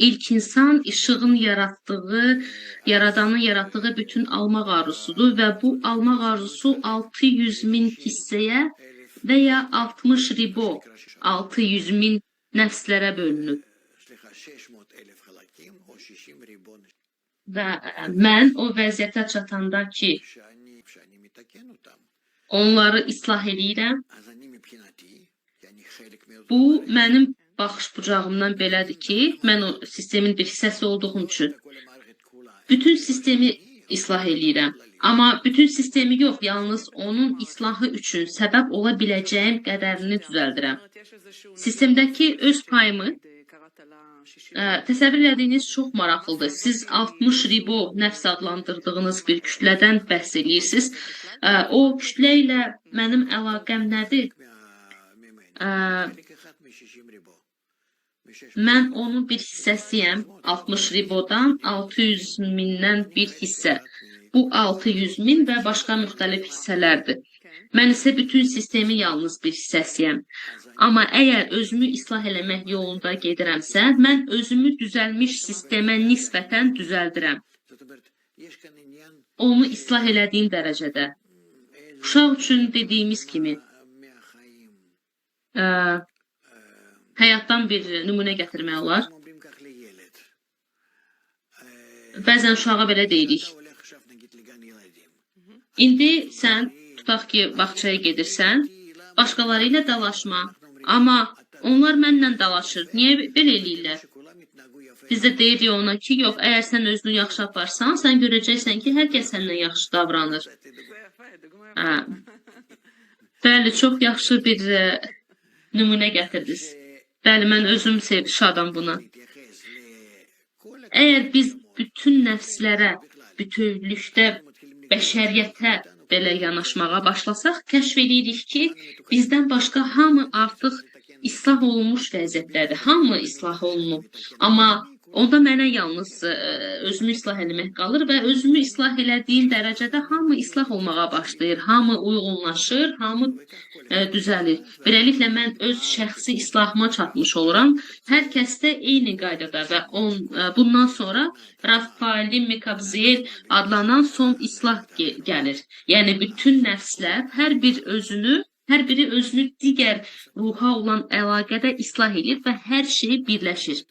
İlk insan işığın yaratdığı, yaradanın yaratdığı bütün almaq arzusudur və bu almaq arzusu 600 min hissəyə və ya 60 ribo 600 min nəfslərə bölünüb. Və mən o vəziyyətə çatanda ki, onları islah eləyirəm, bu mənim baxış bucağımdan belədir ki, mən o sistemin bir hissəsi olduğum üçün bütün sistemi islah eləyirəm. Amma bütün sistemi yox, yalnız onun islahı üçün səbəb ola biləcəyim qədərini düzəldirəm. Sistemdəki öz payımı təsəvvür elədiyiniz çox maraqlıdır. Siz 60 ribo nəfs adlandırdığınız bir kütlədən bəhs eləyirsiniz. O kütlə ilə mənim əlaqəm nədir? Mən onun bir hissəsiyəm. 60 ribodan 600 mindən bir hissə. Bu 600 min və başqa müxtəlif hissələrdir. Mən isə bütün sistemin yalnız bir hissəsiyəm. Amma əgər özümü islah eləmək yolunda gedirəmsə, mən özümü düzəlmiş sistemə nisbətən düzəldirəm. Onu islah elədiyim dərəcədə. Uşaq üçün dediyimiz kimi, həyatdan bir nümunə gətirmək olar. Bəzən uşağa belə deyirik. İndi sən, tutaq ki, bağçaya gedirsən, başqaları ilə dalaşma. Amma onlar mənlə dalaşır. Niyə belə eləyirlər? Biz də deyirik ona ki, yox, əgər sən özünü yaxşı aparsan, sən görəcəksən ki, hər kəs səndən yaxşı davranır. Hə. Bəli, çox yaxşı bir nümunə gətirdiniz. Bəli, mən özüm şadam buna. Əgər biz bütün nəfslərə, bütövlükdə, bəşəriyyətə belə yanaşmağa başlasaq, kəşf eləyirik ki, bizdən başqa hamı artıq islah olunmuş vəziyyətdədir. Hamı islah olunub. Amma onda mənə yalnız özümü islah eləmək qalır və özümü islah elədiyim dərəcədə hamı islah olmağa başlayır, hamı uyğunlaşır, hamı düzəlir. Beləliklə mən öz şəxsi islahıma çatmış oluram. Hər kəs də eyni qaydada və bundan sonra Rafaeli Mekabziel adlanan son islah gəlir. Yəni bütün nəfslər hər biri özünü digər ruha olan əlaqədə islah edir və hər şey birləşir.